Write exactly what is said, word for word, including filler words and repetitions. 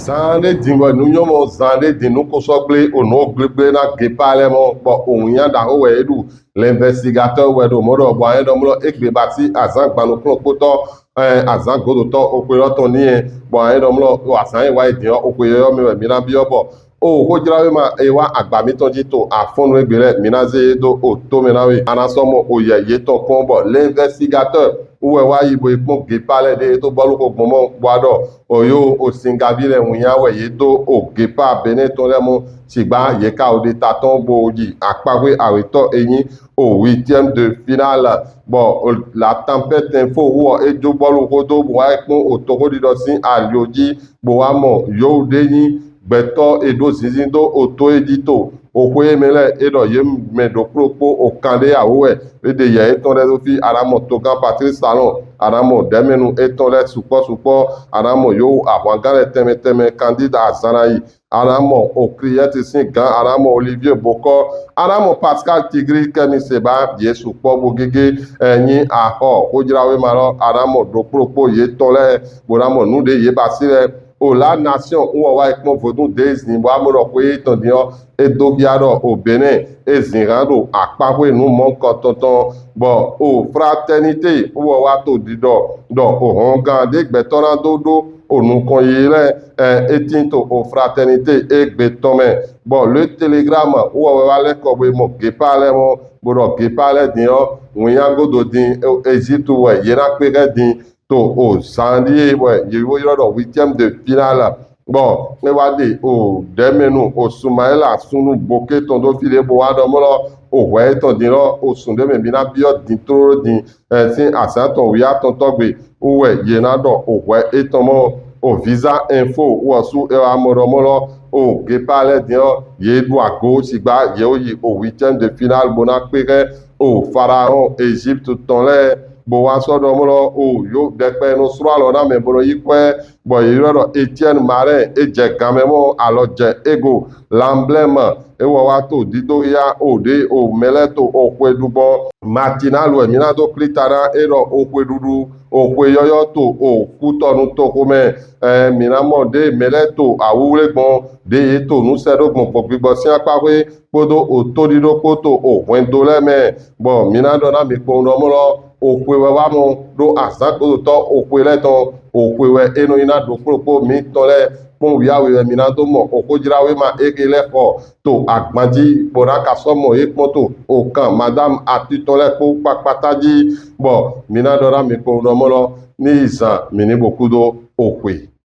Zan ɖe din wɛ nu nyɔ mɔ, zan ɖe din nu ko sɔ gble o nu gble gble na gepa lɛ mɔ, bɔ o nya ɖaxo wɛ e ɖu. L'investigateur wɛ ɖo mɔ ɖɔ bɔ anyɛ ɖɔ mlɔ egbe basi azan gbanu kplɔn kpotɔ, ɛɛ, azan godotɔ o xwe lɔ tɔn ni yɛ, bɔ anyɛ ɖɔ mlɔ o azan yi wa yi din ɔ o xwe yɔyɔ mi wɛ mi na biɔ bɔ o xojlawe ma e wa agba mitɔn ji to afɔnnu egbe lɛ mi na ze ye do o to mɛ na we a na sɔ mɔ o yɛ yetɔn kpɔn bɔ l'investigateur wɛ wa yi bo yi kpɔn gepa lɛ ɖe to bɔlu ko gbɔn mɔ bɔ a ɖɔ o yo o singavi lɛ ŋunya wɛ ye do o gepa Benin tɔn lɛ mɔ sigba ye ka o ɖe ta tɔn bo yi akpaxwe awetɔ enyi o huitième de finale. Bɔ o la tempête info wɔ e jo bɔlu ko do bo wa yi kpɔn o toxoɖiɖɔ sin alio ji bo wa mɔ yo ɖe nyi gbɛtɔ e ɖo zinzin do o to e ji to o xwe mɛ lɛ e ɖɔ ye mɛ ɖokpo ɖokpo o kan ɖe awo wɛ e ɖe yɛ etɔn lɛ do fi a na mɔ togan Patrice Talon a na mɔ ɖɛmɛnu etɔn lɛ sukpɔ sukpɔ a na mɔ yo ahwangan lɛ tɛmɛ tɛmɛ Candide Azanayi a na mɔ o Criette sin gan a na mɔ Olivier Bocor a na mɔ Pascal Tigri Kemi Seba ye sukpɔ bo gege enyi axɔ xojlawe ma lɔ a na mɔ ɖokpo ɖokpo yetɔn lɛ bo na mɔ nu ɖe ye basi lɛ o la nation wɔ wa yi kpɔn vodun de zin bɔ a mɔ ɖɔ xwe etɔn din ɔ e do xia ɖɔ o Benin e zin han ɖo akpaxwe nu mɔnkɔtɔntɔn bɔ o Fraternité wɔ wa to ɖiɖɔ ɖɔ o hɔngan ɖe gbɛtɔ na do ɖo o nukɔn yi lɛ ɛ e tin to o Fraternité egbe tɔn mɛ bɔ Le Télégramme wɔ wɛ wa lɛ kɔ bo mɔ gepa lɛ mɔ bo ɖɔ gepa lɛ din ɔ ŋunya godo din Egypte wɛ ye na kpe kɛ din to o zan ɖie wɛ ye wo yrɔ ɖɔ huitième de finale. Bɔ e wa ɖe o ɖɛmɛnu o Sumaila sunu boke tɔn do fi ɖe bo wa ɖɔ mɔ lɔ o hwɛ etɔn din lɔ o sun ɖe mɛ mi na biɔ din tlo din ɛ sin azan tɔn wi atɔntɔ gbe wɛ ye na ɖɔ o hwɛ etɔn mɔ o Visa Info wɔ su e wa mɔ ɖɔ mɔ lɔ o gepa lɛ din ɔ ye ɖu ago sigba ye wo yi o huitième de finale bo na kpe kɛ o Pharaon Egypte tɔn lɛ bo wa sɔ ɖɔ mɔ lɔ o yo ɖɛkpɛ nɔ srɔ alɔ na mɛ bo nɔ yi kwɛ bɔ ye yrɔ ɖɔ Etienne Marin e jɛ gan mɛ mɔ alɔ jɛ ego Lamblem e wɔ wa to dido ya o ɖe o mɛ lɛ to o xwe ɖu bɔ Matinal wɛ mi na do kli ta na e ɖɔ o xwe ɖuɖu o xwe yɔyɔ to o Kutɔnu toxomɛ ɛ mi na mɔ ɖe mɛ lɛ to awuwle gbɔn ɖe ye to nu sɛ ɖo gbɔn gbɔgbigbɔ sin akpaxwe kpodo o toɖiɖo kpo to o hwɛndo lɛ mɛ bɔ mi na ɖɔ na mi kpowun ɖɔ mɔ lɔ o xwe wɛ wa mɔ ɖo azan gbodotɔ o xwe lɛ tɔn o xwe wɛ e nɔ nyi na ɖokpo ɖokpo mitɔn lɛ kpɔn wiawe wɛ mi na do mɔ o xojlawe ma ege lɛ xɔ to agban ji bo na ka sɔ mɔ ye kpɔn to o kan madame atitɔn lɛ kpo kpakpata ji bɔ mi na ɖɔ na mi kpowun ɖɔ mɔ lɔ ni zan mi ni bo kudo o xwe.